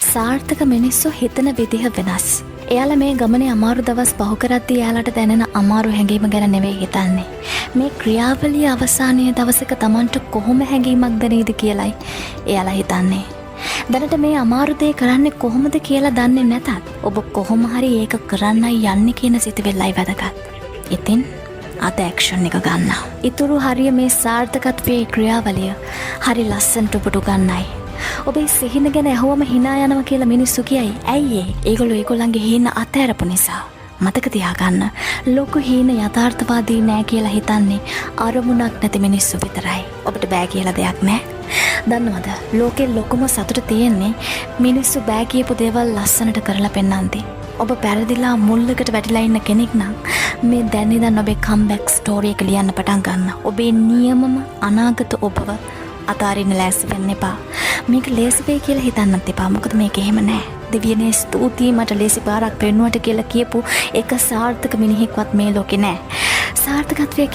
සාර්ථක මිනිස්සු හිතන විදිහ වෙනස්. එයාලා මේ ගමනේ අමාරු දවස් පහු කරද්දී එයාලට දැනෙන අමාරු හැඟීම ගැන නෙවෙයි හිතන්නේ. මේ ක්‍රියාවලිය අවසානයේ දවසක තමන්ට කොහොම හැඟීමක් දැනේද කියලයි එයාලා හිතන්නේ. දැනට මේ අමාරු දේ කරන්නේ කොහොමද කියලා දන්නේ නැතත්, ඔබ කොහොම හරි ඒක කරන්නයි යන්නේ කියන සිතුවිල්ලයි වැදගත්. ඉතින් අද ඇක්ෂන් එක ගන්න. ඉතුරු හරිය මේ සාර්ථකත්වයේ ක්‍රියාවලිය හරි ලස්සනට ඔබට උගන්නයි. ඔබේ සිහින ගැන ඇහුවම හිනා යනවා කියලා මිනිස්සු කියයි. ඇයි ඒ? ඒගොල්ලෝ ඒගොල්ලන්ගේ හීන අතහැරපු නිසා. මතක තියාගන්න. ලොකු හීන යථාර්ථවාදී නෑ කියලා හිතන්නේ අරමුණක් නැති මිනිස්සු විතරයි. ඔබට බෑ කියලා දෙයක් නෑ. දන්නවද? ලෝකේ ලොකුම සතුට තියෙන්නේ මිනිස්සු බෑ කියපු දේවල් ලස්සනට කරලා පෙන්නන්ති. ඔබ පැරදිලා මුල්ලකට වැටිලා ඉන්න කෙනෙක් නම්, මේ දැන් ඉඳන් ඔබේ කම්බැක් ස්ටෝරි එක ලියන්න පටන් ගන්න. ඔබේ නියමම අනාගත ඔබව අතාරින්න ලෑස්ති වෙන්න එපා. මේක ලේසි වෙයි කියලා හිතන්නත් එපා. මොකද මේක එහෙම නෑ. දෙවියනේ, ස්තුතියි මට ලේසි පාරක් පෙන්නුවට කියලා කියපු එක සාර්ථක මිනිහෙක්වත් මේ ලෝකේ නෑ. සාර්ථකත්වය